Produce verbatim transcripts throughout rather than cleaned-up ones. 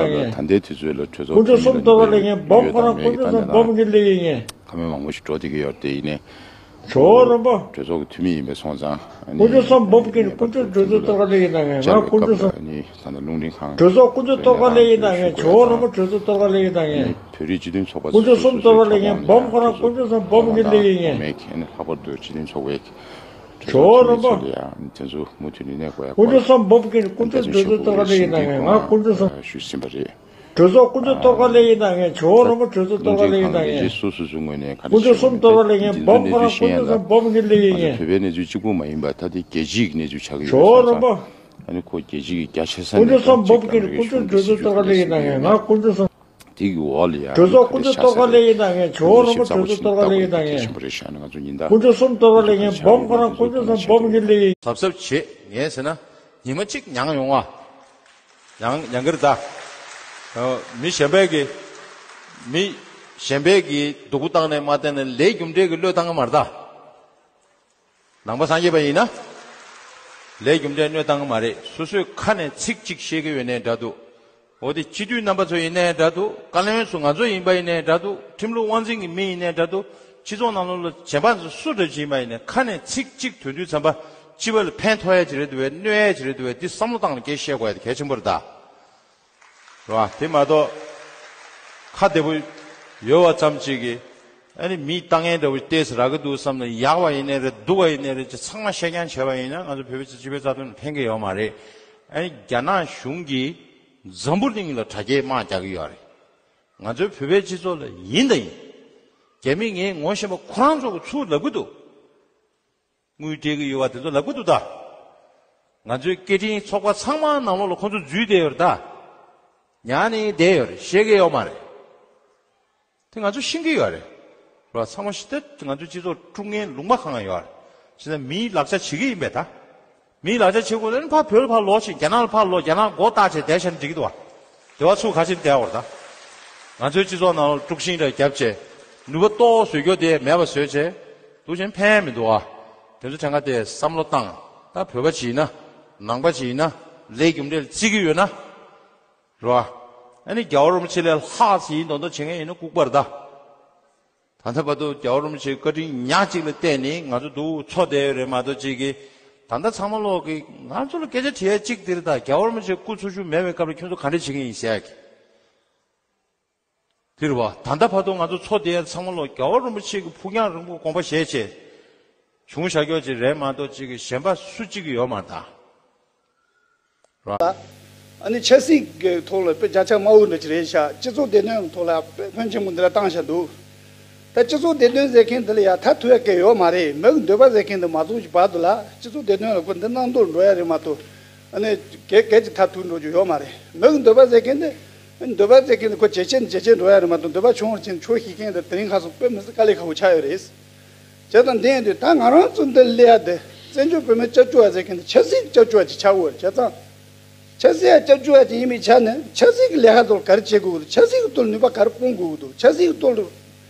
ད་ལྟའི་དུས་ཚོད་ལ་གྲོས་ཚོགས་འཐུས་མི་ལ་གནས་ལུགས་ཡོད་དམ་མེད་ཀྱི་ལྟ་ནས་ད་ཁ་མེད་མང་པོ་ཞིག་འགྲོ་བསྡད་ཀྱི་ཡོད་རེད་དེ། ཡིན་ནའི་ཇོ་བོ་རིན་པོ། གྲོས་ཚོགས་ཀྱི་འཐུས་མི་ཡིན་པ་སོང་ཙང་ཨ་ནི་དཀོན་མཆོག་གསུམ་འབུམ་གྱི་དཀོན་མཆོག་གྲོས་ཚོགས་གཏོར་ཀ་ལེགས་ཡིན་ད་ངས། ང་དཀོན་མཆོག་གསུམ། གྲོས་ཚོགས་སྐུ་མདུན་གཏོར་ཀ་ལེགས་ཡིན་ད་ངས། ཇོ་བོ་རིན་པོ་གྲོས་ཚོགས་གཏོར་ཀ་ལེགས་ཡིན་ད་ངས། བོད་རིགས་སྤྱི་མཐུན་ཚོགས་པ་སོ་སོའི་གསུང་ཆོས་ཕྱོགས་ཡོང་ཡང་དཀོན་མཆོག་གསུམ་འབུམ་གྱི་ལེགས་ཡིན་ངས། མེད་ཁན་ལྷག་པར་དུ་སྤྱི་མཐུན་ཚོགས་པའི་ཇོ་བོ་རིན་པོ། དེ་ཚོ་མུ་མཐུད་ནས་གནས་དགོས་ཡ་སྐོར་དཀོན་མཆོག་གསུམ་འབུམ་གྱི་དཀོན་མཆོག་གྲོས་ཚོགས་གཏོར་ཀ་ལེགས་ཡིན་ད་ངས། ང་དཀོན་མཆོག་གསུམ། ཞུས་ཟིན་པ་རེད། གྲོས་ཚོགས་སྐུ་མདུན་གཏོར་ཀ་ལེགས་ཡིན་ད་ངས། ཇོ་བོ་རིན་པོ་གྲོས་ཚོགས་གཏོར་ཀ་ལེགས་ཡིན་ད་ངས། སོ་སོ་སོའི་ངོས་ནས་ག་རེ་དཀོན་མཆོག་གསུམ་གཏོར་ཀ་ལེགས་ཡིན། འབུམ་ཁོ་རང་དཀོན་མཆོག་གསུམ་འབུམ་གྱི་ལེགས་ཡིན་ངས། བོད་པའི་གནས་ཚུལ་གཅིག་པུ་མ་ཡིན་པར་ད་ལྟའི་རྒྱལ་སྤྱིའི་གནས་ཚུལ་ཆགས་ཀྱི་ཡོད་ས་ཙང་། ཨ་ནི་ཁོ་རྒྱལ་སྤྱི་གི་རྒྱ་ཆེ་ས་ནས་ད་ཅིག་ཀྱང་རེ་ཞུ་འདོད་ཞུ་རྒྱུ་ལ་ཞུ་རྒྱུ་ཡོད། དེ་གི་འོག་ལ་ཡང་གྲོས་ཚོགས་སྐུ་མདུན་གཏོར་ཀ་ལེགས་ཡིན་ད་ངས། ཇོ་བོ་རིན་པོ་གྲོས་ཚོགས་གཏོར་ཀ་ལེགས་ཡིན་ད་ངས། ཆེན་པོ་རེད་ཤག་ང་ཚོ་ཉིན་ལྟར་དཀོན་མཆོག་གསུམ་གཏོར་ཀ་ལེགས་ཡིན། འབུམ་ཁོ་རང་དཀོན་མཆོག་གསུམ་འབུམ་གྱི་ལེགས་ཡིན། གཟབ་གཟབ་བྱེད། ངས་ཟེར་ན་ཉི་མ་གཅིག་མྱངས་ཡོང་བ། ཡང་ཡང་གི་རེད་ད། ཨ། མི་གཞན་པས་ཀྱི། མི་གཞན་པས་ཀྱི་སྡུག་པོ་བཏང་ནས་མ་བསྟན་ནས་ལས་རྒྱུ་འབྲས་ཀྱི་བློས་བཏང་གི་མ་རེད་ད། ནང་པ་སངས་རྒྱས་པ་ཡིན་ན། ལས་རྒྱུ་འབྲས་བློས་བཏང་གི་མ་རེད། སོ་སོའི་ཁ་ནས་ཚིག་གཅིག་བཤད་ཀྱི་ཡོད་ནའི་འདྲ་འདུག་འོ་དེ་སྤྱི་འཐུས་རྣམ་པ་ཚོ་ཡིན་ནའི་འདྲ་འདུག་བཀའ་བློན་ཚོ་ང་ཚོ་ཡིན་པ་ཡིན་ནའི་འདྲ་འདུག་ཁྲིམས་ལུགས་དབང་འཛིན་གྱི་མི་ཡིན་ནའི་འདྲ་འདུག་སྤྱི་ཚོགས་ནང་ལོགས་ལ་གཞན་པ་ཚོ་སུ་འདྲ་ཅིག་ཡིན་པ་ཡིན་ནའི་ཁ་ནས་ཚིག་གཅིག་ཐོན་དུས་ཙམ་པ་སྤྱི་པ་ལ་ཕན་ཐོགས་ཡ་ཅིག་རེད་འདུག་བས་གནོད་ཡ་ཅིག་རེད་འདུག་བས་འདི་བསམ་བློ་བཏང་ནས་སྐད་བཤད་དགོས་ཡ་དེ་གལ་ཆེན་པོ་རེད་ད། རེད་བ། དེ་མ་གཏོགས་ཁ་བདེ་པོ་ཡོད་བ་ཙམ་ཅིག་གིས་ཨ་ནི་མིའི་ལྟ་ངན་འདྲ་བོ་ཏོག་ཙམ་རག་གི་འདུག་བསམ་ནས་ཡག་པ་ཡིན་ནའི་རེད་སྡུག་པ་ཡིན་ནའི་རེད་ཅེས་ཚང་མ་བཤད་རྐྱང་བྱས་པ་ཡིན་ན་ང་ཚོ་བོད་པའི་སྤྱི་པའི་རྩ་དོན་ལ་ཕན་གྱི་ཡོད་མ་རེད། ཨ་ནི་རྒྱ་ནག་གཞུང་གིས་འཛམ་བུ་གླིང་ལ་དྲ་རྒྱའི་དམག་རྒྱག་གི་ཡོད་རེད། ང་ཚོའི་བོད་པའི་སྤྱི་ཚོགས་ལ་ཡིན་དང་ཡིན། རྒྱ་མི་ངས་ངོ་ཤེས་པ་ཁོ་རང་ཚོ་གི་ཚུར་ལབ་གི་འདུག་དངུལ་སྤྲད་ཀྱི་ཡོད་པ་དེ་ཚོ་ལབ་གི་འདུག་ད། ང་ཚོའི་སྐད་འཕྲིན་ཚོགས་པ་ཚང་མ་ནང་ལོགས་ལ་ཁོ་ཚོ་འཛུལ་བསྡད་ཡོད་རེད་ད། ཉར་ནས་བསྡད་ཡོད་རེད། ཤེས་ཀྱི་ཡོད་མ་རེད། དེ་ང་ཚོ་ཤེས་ཀྱི་ཡོད་རེད། རོ། ཚང་མ་ཤེས་ཏེ་ང་ཚོའི་སྤྱི་ཚོགས་དཀྲུག་མཁན་ལུང་པ་གང་ཡོད་རེད། བྱས་ཙང་མིའི་ལག་ཆ་བྱེད་ཀྱི་ཡིན་པས་ད། མིའི་ལག་ཆ་བྱེད་དགོས་ན་ཕར་བོད་ལ་ཕར་ལོག་ཕྱིན། རྒྱ་ནག་ལ་ཕར་ལོག་རྒྱ་ནག་མགོ་བཏགས་བྱས་བསྡད་བཞག་ན་འགྲིག་གི་འདུག་བ། དེ་བ་ཚུགས་ཁ་ཕྱིར་བསྡད་འོར་ད། ང་ཚོའི་སྤྱི་ཚོགས་ནང་ལ་དཀྲུག་ཤིང་རེ་བརྒྱབ་བྱས་ནུས་པ་ཏོག་བཟོ་རྒྱུ་དེ་མེད་པ་བཟོས་བྱས་འདུག་བྱས་ཕན་མི་འདུག་བ། དེ་ཚོ་ཕྲན་ཁ་དེ་བསམ་བློ་བཏང་། ད་བོད་པ་ཅིག་ཡིན་ན། ནང་པ་ཅིག་ཡིན་ན། ལས་རྒྱུ་འབྲས་ལ་བརྩི་གི་ཡོད་ན། རེད་བ། ཨ་ནི་རྒྱལ་བ་རིན་པོ་ཆེ་ལས་ལྷག་ཅིག་ཡིན་མདོག་མདོག་བྱེད་མཁན་ཡིན་ན་ལྐུགས་པ་རེད་ད། ད་ལྟ་བར་དུ་རྒྱལ་བ་རིན་པོ་ཆེའི་བཀའ་དྲིན་ཉག་གཅིག་ལ་བརྟེན་ནས་ང་ཚོ་འདུག་འཚོ་བསྡད་ཡོད་རེད་མ་གཏོགས་ཅིག་གིས། ད་ལྟ་ཚང་མ་ལོག་གིས་ང་ཚོ་ལ་སྐད་ཆ་དྲི་ཡ་གཅིག་དེ་རེད་ད། རྒྱལ་བ་རིན་པོ་ཆེ་སྐུ་འཚོ་བཞུགས་མེད་པའི་སྐབས་ལ་ཁྱོད་ཚོ་ག་འདྲ་བྱེད་མཁན་ཡིན་ཟེར་ཡ་གི། དེ་རེད་བ། ད་ལྟ་བར་དུ་ང་ཚོ་འཚོ་བསྡད་ཡ་ཚང་མ་ལོག་རྒྱལ་བ་རིན་པོ་ཆེ་གི་ཕུགས་རྒྱང་རིང་པོ་དགོངས་པ་བཞེས་བྱས་བྱུང་བཞག་ཀྱོག་ཅིག་རེད་མ་གཏོགས་ཅིག་གིས་གཞན་པ་སུ་གཅིག་གིས་ཡོད་མ་རེད་ད། རེད་བ། ཨ་ནི་ཆབ་སྲིད་ཀྱི་ཐོག་ལ་དཔེ་བརྒྱ་ཆ་མང་བོ་འདྲ་ཅིག་རེད་ཤག་སྤྱི་ཚོགས་བདེ་དོན་གྱི་ཐོག་ལ་དཔེ་ཕོན་ཆེན་པོ་འདི་འདྲ་བཏང་བཞག་འདུག་ད་སྤྱི་ཚོགས་བདེ་དོན་ཟེར་མཁན་འདི་ལ་ཡ་མཐར་ཐུག་ཡ་གལ་ཡོད་མ་རེད། མི་གི་འདོད་པ་ཟེར་མཁན་འདི་མ་རྫོགས་ཀྱི་བར་དུ་ལ་སྤྱི་ཚོགས་བདེ་དོན་ལ་ཁོ་འདི་གནང་འདོད་འགྲོ་ཡ་རེད་མ་གཏོགས། ཨ་ནི་གལ་གལ་གྱི་མཐར་ཐུག་འགྲོ་རྒྱུ་ཡོད་མ་རེད། མི་གི་འདོད་པ་ཟེར་མཁན་འདི། འདོད་པ་ཟེར་མཁན་འདི་ཁོ་ཇེ་ཆེ་ནས་ཇེ་ཆེ་འགྲོ་ཡ་རེད་མ་གཏོགས། འདོད་པ་ཆུང་བར་ཕྱིན་ཆོག་ཤེས་མཁན་དང་དེ་རིང་ཁ་སང་དཔེ་མི་སྲིད་དཀའ་ལས་ཁག་པོ་ཆགས་ཡོད་རེད། བྱས་ཙང་འདི་ཡིན་དུས་ད་ང་རང་ཚོ་འདི་སླེབས་ཡ་དེ་བཙན་བྱོལ་བོད་མི་སྐྱབས་བཅོལ་བ་ཟེར་མཁན་དེ་ཆབ་སྲིད་ཀྱི་སྐྱབས་བཅོལ་བ་ཅིག་ཆགས་དགོས་རེད། བྱས་ཙང་། ཆབ་སྲིད་ཀྱི་སྐྱབས་བཅོལ་བ་ཅིག་ཡིན་པའི་ཆ་ནས་ཆབ་སྲིད་ཀྱི་ལས་ཀ་ཐོག་ག་རེ་བྱེད་དགོས་ཀྱི་འདུག་ཆབ་སྲིད་ཀྱི་ཐོག་ནུས་པ་ག་རེ་སྤུངས་དགོས་ཀྱི་འདུག་ཆབ་སྲིད་ཀྱི་ཐོག་ལ་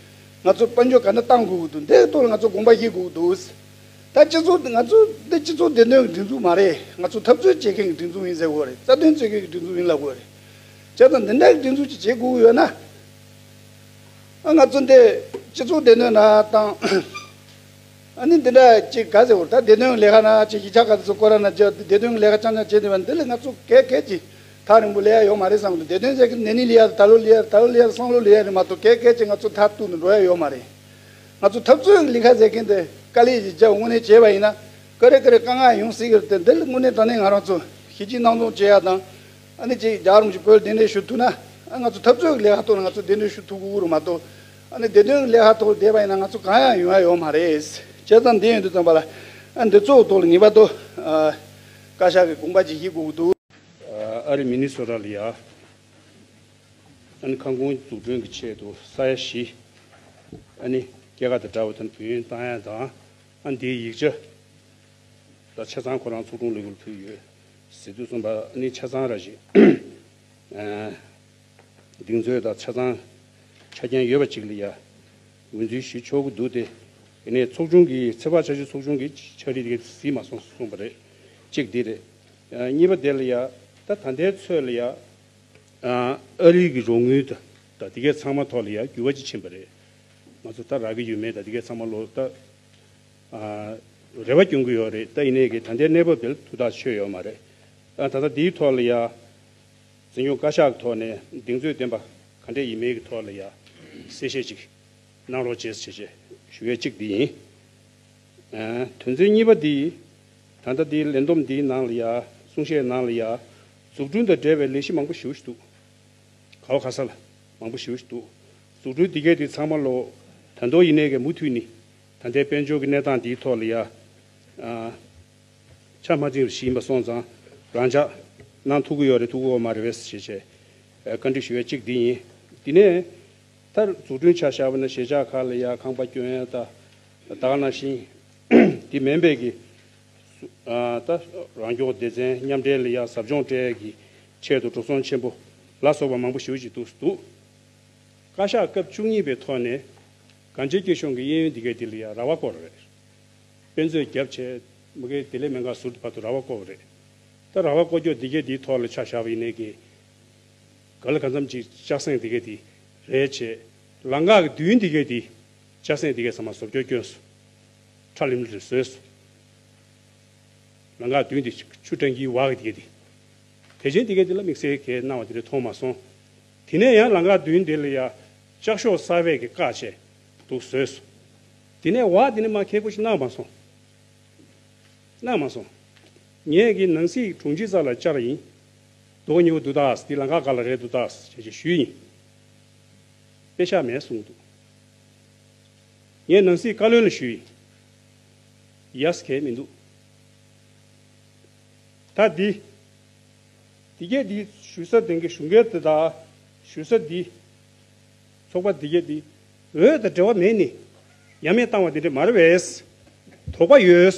ང་ཚོ་དཔལ་འབྱོར་ག་འདྲ་བཏང་དགོས་ཀྱི་འདུག་འདི་གི་ཐོག་ལ་ང་ཚོ་དགོངས་པ་བཞེས་དགོས་ཀྱི་འདུག་ད་སྤྱི་ཚོགས་འདི་ང་ཚོ་འདི་སྤྱི་ཚོགས་བདེ་དོན་གྱི་སྒྲིག་འཛུགས་མ་རེད། ང་ཚོ་འཐབ་རྩོད་བྱེད་མཁན་གྱི་སྒྲིག་འཛུགས་ཡིན་ཟེར་དགོས་རེད། རྩ་དོན་རྩོད་མཁན་གྱི་སྒྲིག་འཛུགས་ཡིན་ལབ་དགོས་རེད། བྱས་ཙང་འདི་འདྲ་གི་སྒྲིག་འཛུགས་ཅིག་བྱེད་དགོས་ཀྱི་ཡོད་ན། ཨ་ང་ཚོ་འདི་སྤྱི་ཚོགས་བདེ་དོན་ན་དང་། ཨ་ནི་འདི་འདྲ་ཅིག་ག་ཟེར་བར་ད་བདེ་དོན་ལས་ཀ་ན་ཅིག་གཞིས་ཆགས་ག་ཚོད་སྐོར་ར་ན་ཅིག་བདེ་དོན་ལས་ཀ་རྐྱང་རྐྱང་བྱེད་བསྡད་པ་འདི་ལ་ང་ཚོ་གལ་གལ་ཅིག་ཐག་རིང་པོ་སླེབས་ཡ་ཡོད་མ་རེད་བསམ་གི་འདུག་བདེ་དོན་ཟེར་གི་ནས་ནི་ལི་ཡ་ད་ལོ་ལི་ཡ་ད་ལོ་ལི་ཡ་སང་ལོ་ལི་ཡ་རེད་མ་གཏོགས་གལ་གལ་ཅིག་ང་ཚོ་མཐར་གཏུགས་ནས་འགྲོ་ཡ་ཡོད་མ་རེད། ང་ཚོ་འཐབ་རྩོད་ཀྱི་ལས་ཀ་ཟེར་མཁན་དེ་དཀའ་ལས་ཅིག་རྒྱབ་དངོས་གནས་བྱས་པ་ཡིན་ན་ཀ་རེ་ཀ་རེ་དཀའ་ངལ་ཡོང་སྲིད་གི་རེད་དེ། འདི་ལ་དངོས་གནས་དྲང་གནས་ང་རང་ཚོ་ཞི་བྱེད་སྣང་ཆུང་བྱེད་ཡ་དང་། ཨ་ནི་ཅིག་རྒྱལ་བ་རིན་པོ་ཆེ་བོད་ལ་གདན་འདྲེན་ཞུ་ཐུབ་ན། ཨ་ང་ཚོ་འཐབ་རྩོད་ཀྱི་ལས་ཀ་ཐོག་ལ་ང་ཚོ་གདན་འདྲེན་ཞུ་ཐུབ་དགོས་རེད་མ་གཏོགས། ཨ་ནི་བདེ་དོན་གྱི་ལས་ཀ་ཐོག་ལ་བསྡད་པ་ཡིན་ན་ང་ཚོ་གང་ཡང་ཡོང་ཡ་ཡོད་མ་རེད། བྱས་ཙང་འདི་ཡིན་དུས་ཙམ་པ་ལ་ཨ་འདི་ཚོ་ཐོག་ལ་ངེས་པར་དུ་ཨ་བཀའ་ཤག་གི་དགོངས་པ་ཅིག་བཞེས་དགོས་ཀྱི་འདུག་ཨ་རི་མི་ནི་སོ་ཊ་ལ་ཡ་ཨ་ནི་ཁང་ཁོངས་འཛུགས་སྐྲུན་གྱི་ཆེད་དུ་ས་ཡ་བཞི་ཨ་ནི་སྐྱེད་ཀ་དང་འདྲ་བ་དང་བུན་བཏང་ཡ་དང་། ཨ་འདིའི་ཡིག་ཆ་ད་ཆ་ཚང་ཁོ་རང་ཚོགས་དྲུང་ལས་འགུལ་ཕུལ་ཡོད་ཟེར་དུས་གསུངས་པ་ཨ་ནི་ཆ་ཚང་ར་ཞིག་ཨ་གདེང་ཚོད་དང་ཆ་ཚང་ཆ་རྐྱེན་ཡོད་པ་ཅིག་ལ་ཡ་ངོས་འཛིན་ཞུ་ཆོག་གི་འདུག་སྟེ། ཡིན་ནའི་ཚོགས་ཆུང་གི་ཚེ་དཔག་འཆར་གཞི་ཚོགས་ཆུང་གི་ཕྱག་བྲིས་དེ་ག་གཟིགས་མ་སོང་གསུངས་པ་རེད། གཅིག་འདི་རེད། ཨ་གཉིས་པ་དེ་ལ་ཡ་ད་ད་ལྟའི་ཚོད་ལ་ཡ་ཨ་ཨ་རི་གི་རོགས་དངུལ་ད་ད་དེ་གའི་ཚང་མ་ཐོག་ལ་ཡ་འགྱུར་བ་ཅིག་ཕྱིན་པ་རེད། ང་ཚོ་ད་རག་གི་ཡོད་མེད་ད་དེ་གའི་ཚང་མ་ལོ་ད་ཨ་རེ་བ་སྐྱོན་གི་ཡོད་རེད། ད་ཡིན་ནའི་གི་ད་ལྟའི་གནས་བབ་དེ་ལ་ཐུགས་ཐག་ཆོད་ཡོད་མ་རེད། ཨ་ད་ལྟ་དེའི་ཐོག་ལ་ཡ་འཛིན་སྐྱོང་བཀའ་ཤག་གི་ཐོག་ནས་གདེང་ཚོད་ལྡན་པ་ག་འདྲས་ཡིན་མིན་གྱི་ཐོག་ལ་ཡ་གསལ་བཤད་ཅིག་གནང་རོགས་བྱེད་ཟེར་བྱས་ཞུ་ཡས་གཅིག་འདི་ཡིན། ཨ་དོན་ཚན་གཉིས་པ་འདི་ད་ལྟ་འདིའི་ལས་བསྡོམས་འདིའི་ནང་ལ་ཡ་གསུང་བཤད་ནང་ལ་ཡ་འཛུགས་སྐྲུན་དང་འབྲེལ་བའི་ལས་གཞི་མང་པོ་ཞེ་པོ་ཞིག་འདུག་ག་བ་ག་ས་ལ་མང་པོ་ཞེ་པོ་ཞིག་འདུག་འཛུགས་སྐྲུན་འདི་གས་འདི་ཚང་མ་ལོ་ད་དུང་ཡིན་ནའི་གི་མུ་མཐུད་ནས་ད་ལྟའི་དཔལ་འབྱོར་གྱི་གནས་སྟངས་འདིའི་ཐོག་ལ་ཡ་ཨ་ཆ་མ་འཛིན་པ་ཞིག་ཡིན་པ་སོང་ཙང་རང་འཇགས་གནང་ཐུབ་ཀྱི་ཡོད་རེད་ཐུབ་ཀྱི་ཡོད་མ་རེད་པས་ཞེས་བྱས་བཀའ་འདྲི་ཞུ་ཡ་གཅིག་འདི་ཡིན། འདི་ནས་མཐར་འཛུགས་སྐྲུན་ཆ་བཞག་པ་ན་གཞིས་ཆགས་ཁག་ལ་ཡ་ཁང་པ་སྐྱོན་ཡ་ད་ད་ག་ནང་བཞིན་འདི་མིན་པའི་གི་ཨ་ད་རང་སྐྱོང་སྡེ་ཚན་མཉམ་འབྲེལ་ལ་ཡ་ཟབ་སྦྱོང་སྤྲད་ཡ་གི་ཆེད་དུ་འགྲོ་སོང་ཆེན་པོ་ལ་སོགས་པ་མང་པོ་ཞེ་པོ་ཅིག་འདུག་འདུག་བཀའ་ཤག་སྐབས་བཅུ་གཉིས་པའི་ཐོག་ནས་གངས་ཅན་སྐྱིད་གཤོངས་ཀྱི་གཡས་གཡོན་འདི་གའི་འདི་ལ་ཡ་ར་བ་བསྐོར་རེད། དཔེ་མཛོད་བརྒྱབ་བྱས་མ་གི་བདེ་ལེགས་སྨན་ཁང་ཟུར་དུ་བར་དུ་ར་བ་བསྐོར་བ་རེད། ད་ར་བ་བསྐོར་རྒྱུ་འདི་གའི་འདིའི་ཐོག་ལ་ཆ་བཞག་པ་ཡིན་ནའི་གི་ག་ལ་གང་འཚམ་ཅིག་ལྕགས་སྲེག་འདི་གའི་འདི་རེད་བྱས། ལམ་ཁ་གི་མདུན་འདི་གའི་འདི་ལྕགས་སྲེག་འདི་གའི་ཚང་མ་བཟོ་བཅོས་བསྐྱོན་སོང་། ཁྲ་ལིམ་ལིམ་བཟོས་སོང་། ལམ་ཁ་མདུན་འདི་ཆུ་འགྲམ་གྱི་བར་གྱི་འདི་གའི་འདི། དེ་བཞིན་འདི་གའི་འདི་ལ་དམིགས་བསལ་གྱི་གནང་བ་འདི་འདྲ་མཐོང་མ་སོང་། དེ་ནས་ཡང་ལམ་ཁ་མདུན་འདི་ལ་ཡ་ལྕགས་ཤོག་གསར་པའི་གི་བཀག་བྱས་འདུག་བཟོས་སོང་། དེ་ནས་བ་དེ་ནས་མ་ཁེ་ཁོ་ཞིག་གནང་མ་སོང་། གནང་མ་སོང་། ངས་གི་ནང་སྲིད་དྲུང་ཆེ་རྩ་ལ་བཅར་ཡིན། རྡོ་ཉོ་འདུག་ད་འདི་ལམ་ཁ་ག་ལ་རེད་འདུག་ད་ཞེས་ཞུས་ཡིན། དཔེ་ཤག་མེད་གསུངས་འདུག་ངས་ནང་སྲིད་བཀའ་བློན་ལ་ཞུས་ཡིན། ཡས་གས་མི་འདུག་ད་འདི། འདི་གས་འདི་ ཞུ་ས་དེང་གི་ཞུ་མཁན་དེ་དང་ཞུ་ས་འདི། ཚོགས་པ་འདི་གས་འདི་འོས་དང་འབྲེལ་བ་མེད་ནི། ཡ་མེད་བཏང་བ་འདི་འདྲ་མ་རེད་པས། དོགས་པ་ཡོད།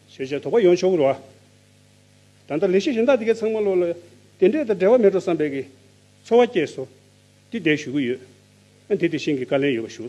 ཞེས་བྱས་དོགས་པ་ཡོང་ཆོག་གི་རེད་བ། ད་ལྟ་ལས་གཞི་གཞན་དག་འདི་གས་ཚང་མ་ལོ་ལ་དེ་འདྲས་དང་འབྲེལ་བ་མེད་འགྲོ་བསམ་པའི་གི་ཚོར་བ་སྐྱེས་སོ། འདི་འདྲས་ཞུ་གི་ཡོད། ཨ་འདི་དེ་བཞིན་གྱི་བཀའ་ལན་ཡོད་པ་ཞུ།